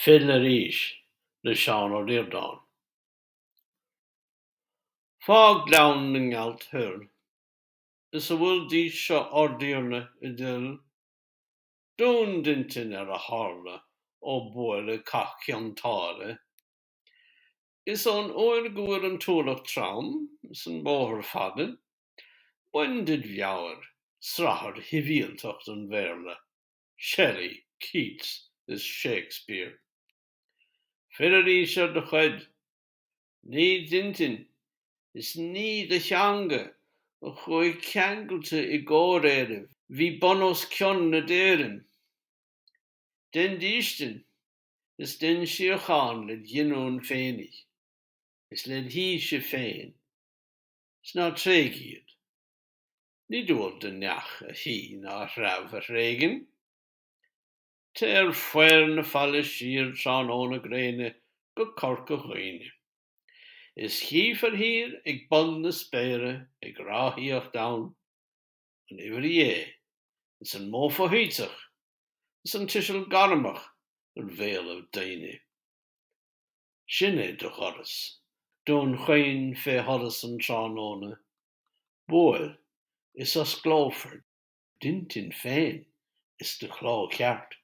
Fill Arís le Seán Ó Ríordáin. Fág Gleann na nGealt thoir is a bhfuil d'aois seo ár dTiarna i d'fhuil. Dún d'intinn ar a tharla ó buaileadh Cath Chionn tSáile. Is ón uair go bhfuil an t-ualach trom is an bóthar fada, bain ded mheabhair srathair shibhialtacht an Bhéarla. Shelley, Keats is Shakespeare. Fill arís ar do chuid. Nigh d'intinn is nigh do theanga a chuaigh ceangailte i gcomhréiribh bhí bun os cionn na d'Éirinn. Dein dístin is dein síocháin led ghinniúin féinig is led shaoise féin 's ná tréig iad. Ní dual do neach a thí ná a threabh a thréigean. Téir faobhar na faille siar tráthnóna gréine go Corca Dhuibhne. Is chífir thiar ag bun na spéire ag ráthaíocht ann an uimhir dhé is an modh foshuiteach is an tuiseal gairmeach ar bhéalaibh daoine. Sin é do dhoras, Dún Chaoin fé sholas an tráthnóna. Buail is osclófar d'intinn féin is do chló cheart.